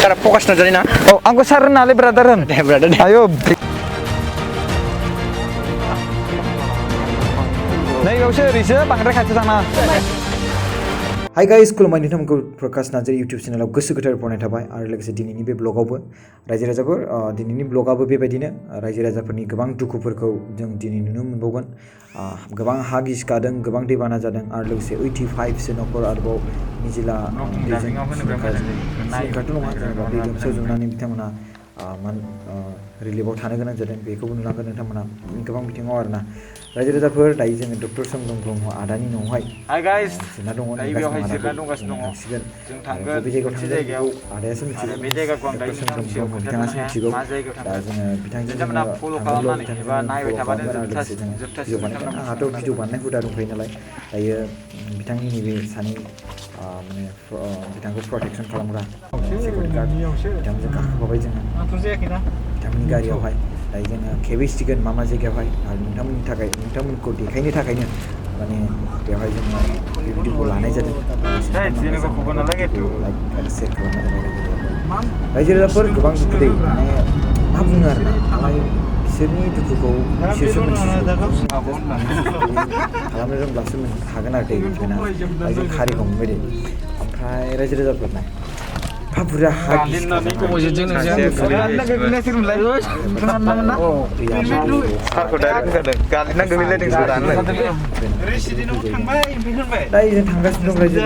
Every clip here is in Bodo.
Cara fokus na na. Oh, angko saran nale brother. Deh brother. Ayo. Nay gausir risa bangrai खाथि थांना. Hai guys, खुलुमबाय नोंथांमोनखौ प्रकाश नार्जारी YouTube चेनेलाव गोसो गोथारै बरायनाय थाबाय आरो लोगोसे दिनैनि बे ब्लगावबो रायजो राजाफोर दिनैनि ब्लगाबो बेबायदिनो रायजो राजाफोरनि गोबां दुखुफोरखौ जों दिनै नुनो मोनबावगोन गोबां हा गिसिखादों गोबां दैबाना जादों आरो लोगोसे 85 सो नखर आरोबाव निजिला सिलिंखारथ' नङा जेनेबा दै लोमसावजोबनानै बिथांमोना रिलिफआव थानो गोनां जादों बेखौबो नुलांगोन नोंथांमोना गोबां बिथिङाव आरोना रायजो राजाफोर दायो जोङो डक्टर समदन ब्रह्म आदानि न'आवहाय जिरना दङ थांसिगोन जों थांगोन बे जायगायाव आदायासो मिथिगौ बे जायगाखौ आं दायो ब्रह्म बिथाङासो मिथिगौ दा जोङो बिथांजों फल' खालामनानै एबा नायबाय थाबानो भिडिअ बानायगोन आंहाथ' भिडिअ बानायनाय हुदा दंखायो नालाय दायो बिथांनि नैबे सानै माने बिथांखौ प्रटेक्सन खालामग्रा सिकिउरिटि गार्ड बिथांजों गाखोफाबाय जोङो बिथांनि गारियावहाय दायो जोङो खेबैसिगोन मा जायगायावहाय आरो नोंथांमोनखौ देखायनो थाखायनो माने बेवहाय जोङो बे भिडिअखौ लानाय जादों लाइक आरो शेयार खालामनाय जाबाय रायजो राजाफोर गोबां दुखु दै माने मा बुङो आरो ना बिसोरनि दुखुखौ बिसोरसो मिथिगौ खालामनो रोंब्लासो हागोन आरो दै बेना जों खारिखौ मोनबाय दे ओमफ्राय रायजो राजाफोरना बुरजा हा दायो थांगासिनो दं रायजो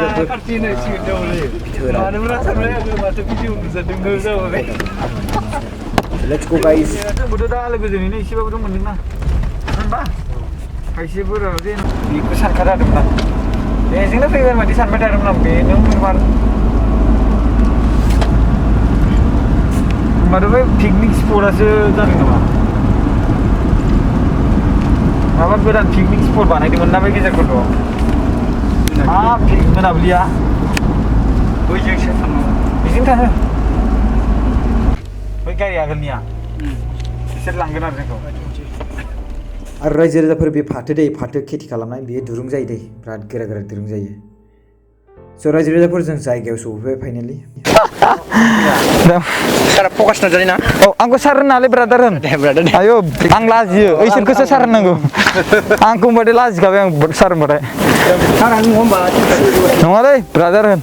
Let's go guys. Bodoh dah lagu jenis ni siapa bodoh mending lah. Nampak? Kaisi bodoh dia. Ikut sarkara ada mana? Sini pergi mana? Di sana ada mana? Nunggu mana? Baru picnic spot aja jadi nama. Apa beran picnic spot mana? Di mana pergi jaga tu? Picnic mana beli ya? Boleh je sama. Di sini kan? गारिया आगोलनिया बिसोर लांगोन आरो जोंखौ आरो रायजो राजाफोर बे फाथो खेथि खालामनाय बेयो दुरुं जायो दै बिराद गोरा दुरुं जायो स' रायजो राजाफोर जों जायगायाव सौफैबाय finally Cara fokus na na. Oh, आंखौ सार होनालै ब्रादार होन Deh brother. आयो आं लाजियो ओइसोरखौसो सार होनांगौ आंखौ होनबाथाय लाजिखाबाय आं सार होनबाथाय Cara nunggu mbak. नङालै ब्रादार होन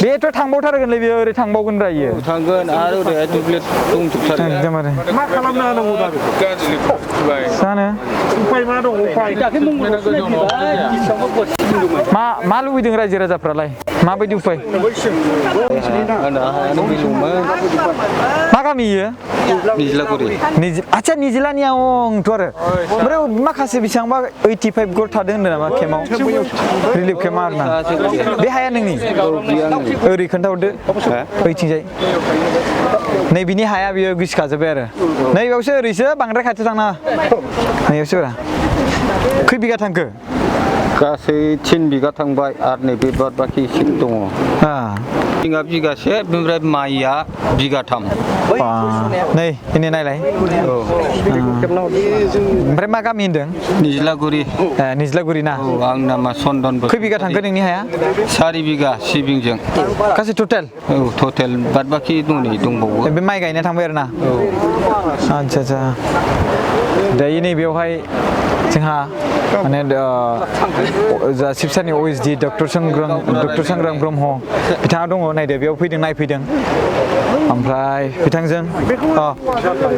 बेथ' थांबावथारगोनलै बेयो ओरै थांबावगोन रा इयो थांगोन आरो ओरैहाय दुब्लियाव दंजोबथारो एकदमबारे मा खालामनो हानांगौ दा बेखौ गाज्रि फुबाय जानो उफाय मा दं उफाय मा लुबैदों रायजो राजाफ्रालाय माबायदि उफाय मा गामि इयो निज्लागुरि आच्छा निजिलानिया आंथ' आरो ओमफ्राय माखासे बेसेबांबा 85 गल थादों होनदों नामा केमाव रिलिफ केमा आरोना बे हाया नोंनि ओरै खोन्थाहरदो ओइथिंजाय नै बिनि हाया बियो गिसिखाजोब्बाय आरो नैबावसो ओरैसो बांद्राय खाथि थांनाङा नैयावसो खै बिगा थांखो गासै 3 बिगा थांबाय आरो नैबे बाद बाखि एसे दङ बिगा बिगासे बेनिफ्राय माइया बिगाथाम नै इनै नायलाय ओमफ्राय मा गामि होनदों निज्लागुरि निज्लागुरि ना आं नामा चन्दन खै बिगा थांखो नोंनि हाया 4 बिगा सिबिंजों गासै टटेल टटेल बाद बाखि दंबावो बे माइ गायनाया थांबाय आरो ना आच्छा दायो नैबेयावहाय जोंहा माने शिबसारनि OSD डक्टर सांग्रां ब्रह्म बिथाङा दङ नायदो बेयाव फैदों नायफैदों ओमफ्राय बिथांजों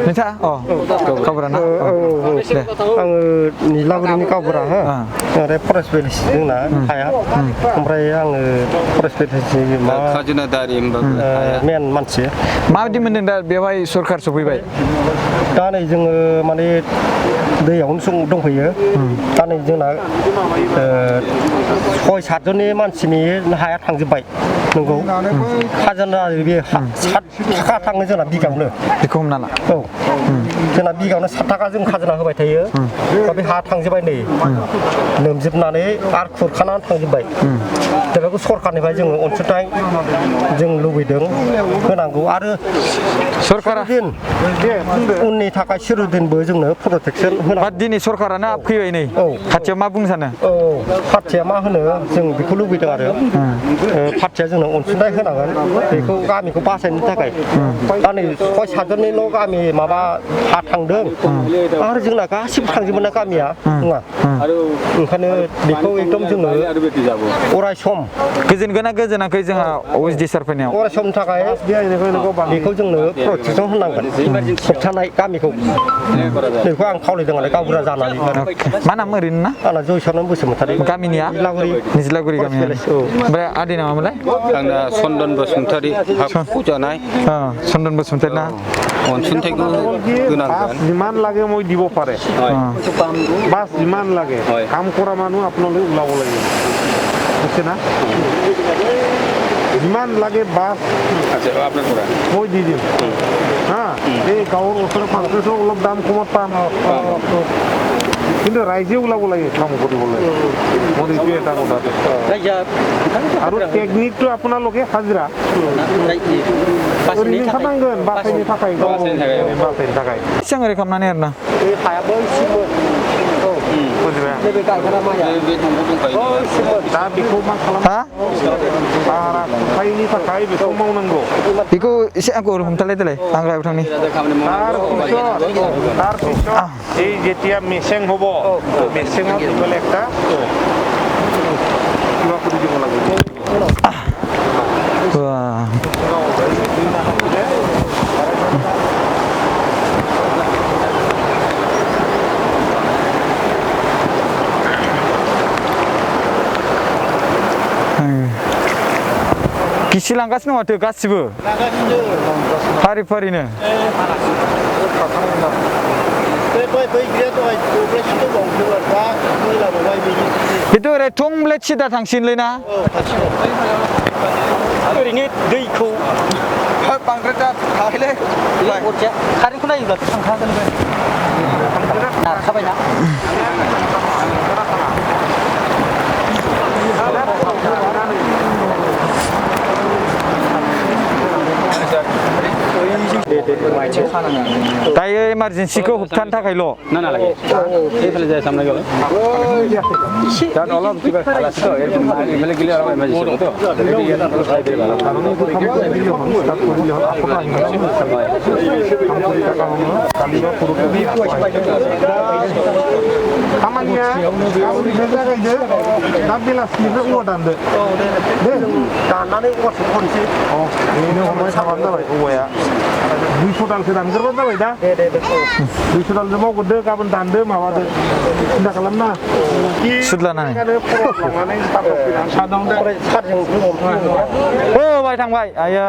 नोंथाङा गावबुरा ना दे आङो निज्लागुरिनि गावबुरा ओमफ्राय फरेस्ट भिलेज जोंना हाया ओमफ्राय आङो फरेस्ट भिलेजनि खाजोनादारि मेन मानसि माबायदि मोनदों दा बेवहाय सरखार सफैबाय दा नै जोङो माने दैयावनो दंफैयो दा नै जोंना 6-7 जननि मानसिनि हाया थांजोब्बाय नंगौ खाजोना बे 7 थाखा थाङो जोंना बिगायावनो बेखौ हमना ला जोंना बिगायावनो 7 थाखा जों खाजोना होबाय थायो दा बे हा थांजोब्बाय नै लोमजोबनानै आरो खुरखानानै थांजोब्बाय दा बेखौ सरखारनिफ्राय जोङो अनसुंथाइ जों लुबैदों होनांगौ आरो सरकारा दिन सिरुदेननि थाखाय सिरुदेनबो जोंनो प्रटेकसन होनांगौ दिनै सरकारानो फैबाय नै खाथियाव मा बुंनो सानो औ पार्टिया मा होनो जों बेखौ लुबैदों आरो पार्टिया जोंनो अनसुंथाइ होनांगोन बेखौ गामिखौ बासायनो थाखाय दा नै 6-7जननिल' गामि माबा हा थांदों आरो जोंना गासिबो थांजोबो ना गामिया नङा ओंखायनो बेखौ एकदम जोङो अराय सम गोजोनगोन ना गोजोनाखै जोंहा OSD सार फैनायाव अराय समनि थाखाय बेखौ जोंनो प्रटेकसन होनांगोन होबथानाय गामिखौ बेखौ आं खावलायदों आरो गावबुरा जानानै मा नाम ओरैनो ना आंना जयसरन बसुमतारी गामिनिया निज्लागुरि गामिया ओमफ्राय आदै नामामोनलाय आंना चन्दन बसुमतारी हाखु जानाय चन्दन बसुमतारी ना अनसुंथाइखौ होनांगोन যিমান লাগে মই দিব পাৰে বাছ যিমান লাগে কাম কৰা মানুহ আপোনালোকে ওলাব লাগিব বুজিছে না যিমান লাগে বাছ মই দি দিম হা এই গাঁৱৰ ওচৰে পাঁচশো অলপ দাম কমত পাম কিন্তু ৰাইজে ওলাব লাগে কাম কৰিবলৈ মোৰ এইটো এটা কথা আৰু টেকনিকটো আপোনালোকে হাজিৰা ओरैनो थानांगोन बासायनो थाखाय बासायनो थाखाय बेसेबां ओरै खालामनानै आरोना बे हायाबो एसेमोन नैबे गायखाना माइया दा बेखौ मा खालाम बारा खुंथायनि थाखाय बेखौ मावनांगौ बेखौ एसे आंखौ हमथालाय देलाय आं गाहायाव थांनि তাৰপিছত এই যেতিয়া মেচেং হ'ব মেচেঙত দিবলৈ একটা কিবা কৰি দিব লাগিব गिसि लांगासिनो माथो गासिबो फारि फारिनो बेथ' ओरै थंब्ले सिदा थांसिनलै ना ओरैनो दैखौ बांद्राय दा थाहैलै कारेन्टखौ नायोब्लाथ' थांखागोन बे नारखाबायना दायो इमारजेन्सिखौ होबथानो थाखायल' खामानिया गाबोननिफ्राय जागायदो दा बेलासिनिफ्राय औवा दानदो दाननानै औवासो खनसै बेनो हमनाय साबानो जाबाय औवाया 200 दालसो दानग्रोबानो जाबाय दा 200 दालसो मावग्रोदो गाबोन दानदो माबादो सिन्था खालामना सुद लानानै बाय थांबाय आया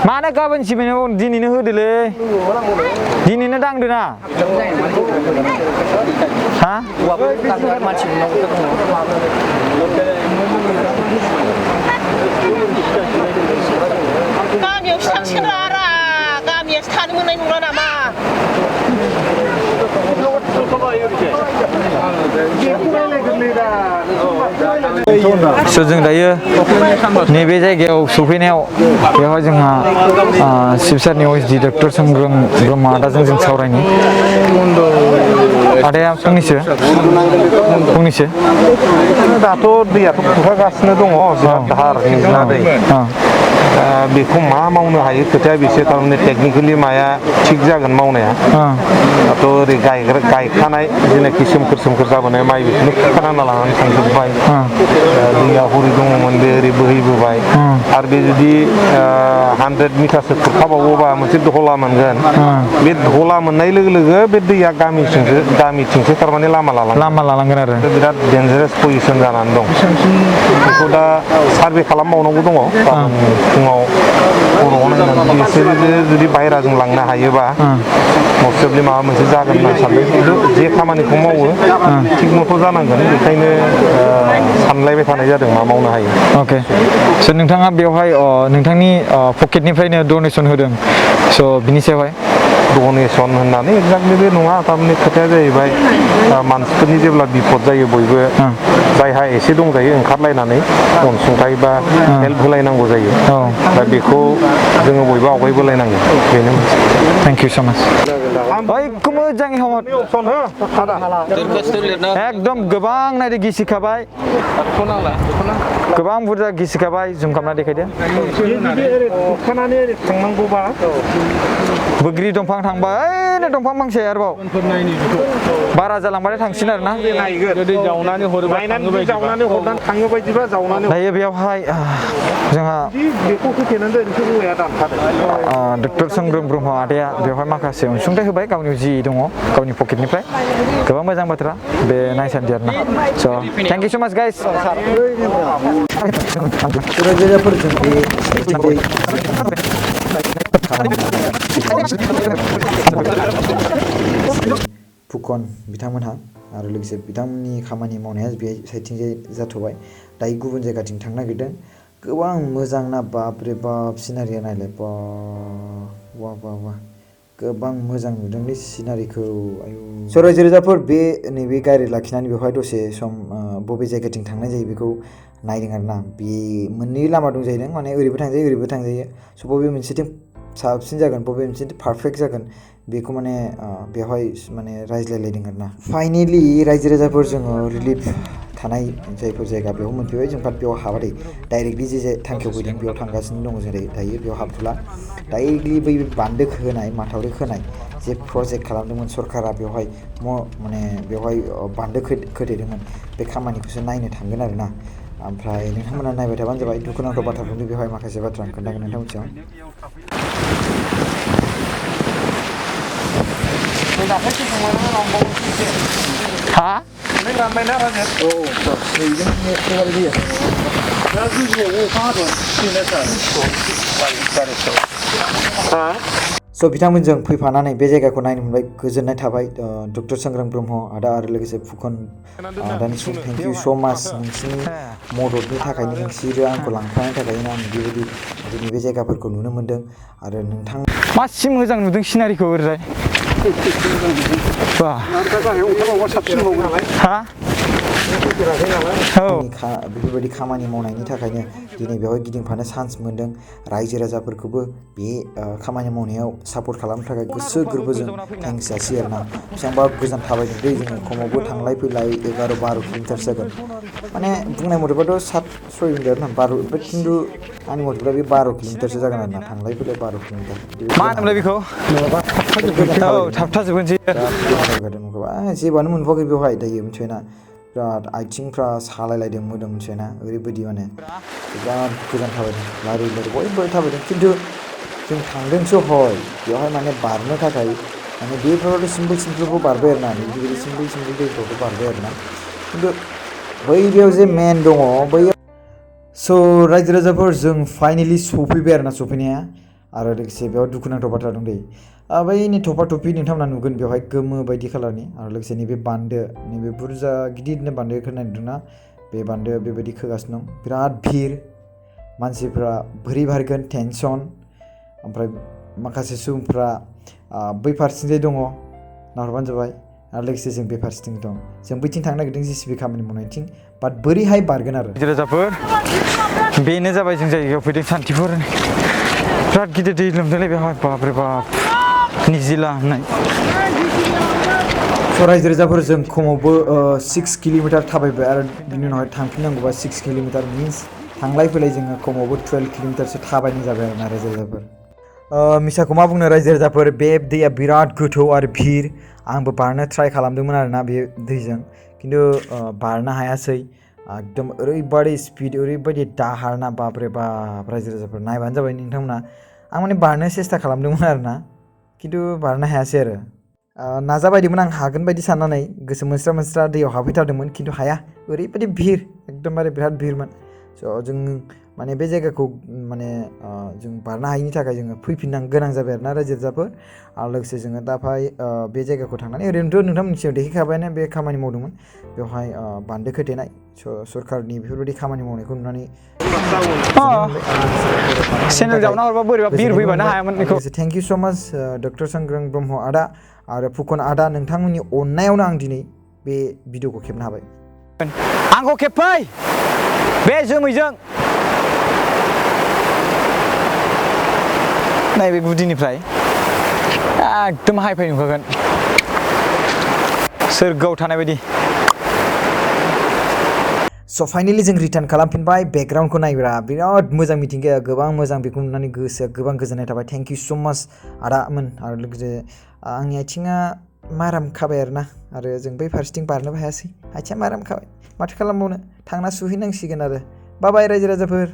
मानो गाबोन सिबिनायाव दिनैनो होदोलै दिनैनो दांदो ना हा गामियावसो थांसिगोन रा गामियावसो थानो मोननाय नंला नामा जों दायो नैबे जायगायाव सफैनायाव बेवहाय जोंहा सिबसारनि OSD डक्टर संग्राम ब्रह्म आदाजों जों सावरायनि आदाया फंनैसो दाथ' दैयाथ' खुरखागासिनो दङ जोंहा दाहार निजोरा दै बेखौ मा मावनो हायो खोथाया बेसो थारमाने टेकनिकेलि माया थिग जागोन मावनाया दाथ' ओरै गायखानाय जेनाखि सोमखोर जाबोनाय माइ बेखौनो खुरखाना लानानै थांजोब्बाय दैया हरै दङमोन बे ओरै बोहैबोबाय आरो बे जुदि 100 मिटारसो खुरखाबावोबा मोनसे दहला मोनगोन बे दहला मोननाय लोगो लोगो बे दैया गामिथिंसो थारमाने लामा लालांगोन आरो बिराद डेन्जारास पजिसन जानानै दं बेखौ दा सार्भे खालामबावनांगौ दङ फुङाव खर'आव नायनानै बिसोरो जुदि बायहेराजों लांनो हायोबा मस्टलि माबा मोनसे जागोन होनना सानदों खिन्थु जे खामानिखौ मावो थिग मथ' जानांगोन बेखायनो सानलायबाय थानाय जादों मा मावनो हायो अके स' नोंथाङा बेवहाय नोंथांनि पकेटनिफ्रायनो डनेसन होदों स' बिनि सायावहाय डनेसन होननानै एक्जाक्टलि बे नङा थारमाने खोथाया जाहैबाय मानसिफोरनि जेब्ला बिपद जायो बयबो जायहा एसे दंजायो ओंखारलायनानै अनसुंथाइ बा हेल्प होलायनांगौ जायो दा बेखौ जोङो बयबो आवगायबोलायनांगौ बेनो थेंक इउ सो माच ओइखौ मोजाङै हमर एकदम गोबां नायदो गिसिखाबाय गोबां बुरजा गिसिखाबाय जुम खालामना देखायदो थांनांगौबा बोग्रि दंफां थांबाय ओइ दंफां फांसे आरोबाव बारा जालांबाथाय थांसिन आरोना जावनानै हरनानै थाङो बायदिबा जावनानै दायो बेयावहाय जोंहा बेखौ होथेनानै दोनसै औवाया दानखादों डक्टर संग्रोम ब्रह्म आदाया बेवहाय माखासे अनसुंथाइ होबाय गावनि जि दङ गावनि पकेटनिफ्राय गोबां मोजां बाथ्रा बे नायसान्दि आरोना स' थेंक इउ सो माच गाइस रायजोफोरजों बे फुकन बिथांमोनहा आरो लोगोसे बिथांमोननि खामानि मावनाया बे साइडथिंजाय जाथ'बाय दायो गुबुन जायगाथिं थांनो नागिरदों गोबां मोजां ना बाप रे बाप सिनारिया नायलाय वाह गोबां मोजां नुदोंलै सिनारिखौ आयु स' रायजो राजाफोर बे नैबे गारि लाखिनानै बेवहाय दसे सम बबे जायगाथिं थांनाय जायो बेखौ नायदों आरोना बे मोननै लामा दं जाहैदों माने ओरैबो थांजायो ओरैबो थांजायो स' बबे मोनसेथिं साबसिन जागोन बबे मोनसे पारफेक्ट जागोन बेखौ माने बेवहाय माने रायज्लायलायदों आरोना फाइनेलि रायजो राजाफोर जोङो रिलिफ थानाय जायफोर जायगा बेयाव मोनफैबाय जों बाट बेयाव हाबादै डाइरेक्टलि जे थांखियाव फैदों बेयाव थांगासिनो दङ जेरै दायो बेयाव हाबथ'ला डाइरेक्टलि बै बान्दो खोनाय माथावरि खोनाय जे प्रजेक्ट खालामदोंमोन सरकारा बेवहाय माने बेवहाय बान्दो खोथेदोंमोन बे खामानिखौसो नायनो थांगोन आरोना ओमफ्राय नोंथांमोना नायबाय थाबानो जाबाय दुखुनांथाव बाथ्रा बुंदों बेवहाय माखासे बाथ्रा आं खोन्थागोन नोंथांमोन सिगां हा नों रानबायना राजेन दा गोजौआव अखा हादों स' बिथांमोनजों फैफानानै बे जायगाखौ नायनो मोनबाय गोजोननाय थाबाय डक्टर संग्राम ब्रह्म आदा आरो लोगोसे फुकन आदानिसिम थेंक इउ स' माच नोंसिनि मददनि थाखायनो नोंसोरो आंखौ लांफानायनि थाखायनो आं बेबायदि दिनै बे जायगाफोरखौ नुनो मोन्दों आरो नोंथां मासि मोजां नुदों सिनारिखौ ओरैजाय हा बेफोरबायदि खामानि मावनायनि थाखायनो दिनै बेवहाय गिदिंफानो चान्स मोन्दों रायजो राजाफोरखौबो बे खामानि मावनायाव सापर्ट खालामनो थाखाय गोसो गोरबोजों थेंक्स जासि आरोना बेसेबांबा गोजान थाबायदों दै जोङो खमावबो थांलाय फैलाय 11-12 किल'मिटारसो जागोन माने बुंनाय मथेबाथ' 7-6 मिनिट ना 12 खिन्थु आंनि मथेब्ला बे 12 किल'मिटारसो जागोन आरोना थांलाय फैलाय 12 किल'मिटार मा होनोमोनलाय बेखौ थाबथाजोबगोनसै जेबोआनो मोनबावाखै बेवहाय दायो मिथिबायना बिराद आथिंफ्रा सालायलायदों मोदोम मिथिबायना ओरैबायदि माने बिराद गोजान थाबायदों लारि बयबो थाबायदों खिन्थु जों थांदोंसो हय बेवहाय माने बारनो थाखाय माने बेफोरावथ' सिम्पोलखौ बारबाय आरोना बेबायदि सिम्पोल दैफ्रावथ' बारबाय आरोना खिन्थु बै बेयाव जे मेन दङ बैयाव स' रायजो राजाफोर जों फाइनेलि सफैबाय आरोना सफैनाया आरो लोगोसे बेयाव दुखुनांथाव बाथ्रा दं दै बैनि थफा थफि नोंथांमोना नुगोन बेवहाय गोमो बायदि खालारनि आरो लोगोसे नैबे बान्दो नैबे बुरजा गिदिरनो बान्दो खोनाय नुदोंना बे बान्दो बेबायदि खोगासिनो दं बिराद भिर मानसिफ्रा बोरै बारगोन टेनसन ओमफ्राय माखासे सुबुंफ्रा बै फारसेथिंजाय दङ नाहरबानो जाबाय आरो लोगोसे जों बे फारसेथिं दं जों बैथिं थांनो नागिरदों JCB खामानि मावनायथिं बाट बोरैहाय बारगोन आरो राजाफोर बेनो जाबाय जों जायगायाव फैदों सान्तिपुर बिराद गिदिर दै लोमदोंलै बेवहाय बाप रे बाप निजिला होननाय स' रायजो राजाफोर जों खमावबो 6 किल'मिटार थाबायबाय आरो बिनि उनावहाय थांफिननांगौबा 6 किल'मिटार मिन्स थांलाय फैलाय जोङो खमावबो 12 किल'मिटारसो थाबायनाय जाबाय आरोना रायजो राजाफोर मिसाखौ मा बुंनो रायजो राजाफोर बे दैया बिराद गोथौ आरो भिर आंबो बारनो ट्राइ खालामदोंमोन आरोना बे दैजों खिन्थु बारनो हायासै एकदम ओरैबायदि स्पिड ओरैबायदि दाहार ना बाप रे बाप रायजो राजाफोर नायबानो जाबाय नोंथांमोना आं माने बारनो सेस्था खालामदोंमोन आरोना खिन्थु बारनो हायासै आरो नाजाबायदोंमोन आं हागोन बायदि साननानै गोसो मोनस्रा दैयाव हाबहैथारदोंमोन खिन्थु हाया ओरैबायदि भिर एकदमबारे बिराद भिरमोन स' जों माने बे जायगाखौ माने जों बारनो हायिनि थाखाय जोङो फैफिननां गोनां जाबाय आरोना रायजो राजाफोर आरो लोगोसे जोङो दा बे जायगाखौ थांनानै ओरैनोथ' नोंथांमोननि सिगाङाव देखायखाबायानो बे खामानि मावदोंमोन बेवहाय बान्दो खोथेनाय सरकारनि बेफोरबायदि खामानि मावनायखौ नुनानै चेनेल जावना हरबा बोरैबा बिर फैबानो हायामोन बेखौ थेंक इउ स' माच डक्टर सांग्रां ब्रह्म आदा आरो फुकन आदा नोंथांमोननि अननायावनो आं दिनै बे भिडिअखौ खेबनो हाबाय आंखौ खेबफै बे जोमैजों नैबे गुदिनिफ्राय एकदम हाइ फाइ नुखागोन सोरगोआव थानाय बायदि स' फाइनालि जों रिटार्न खालामफिनबाय बेकग्राउन्डखौ नायब्रा बिराद मोजां मिथिंगाया गोबां मोजां बेखौ नुनानै गोसोआ गोबां गोजोननाय थाबाय थेंक इउ स' माच आदामोन आरो लोगोसे आंनि आथिङा माराम खाबाय आरो जों बै फारसेथिं बारनोबो हायासै आथिङा माराम खाबाय माथो खालामबावनो थांना सुहैनांसिगोन आरो बाय बाय रायजो राजाफोर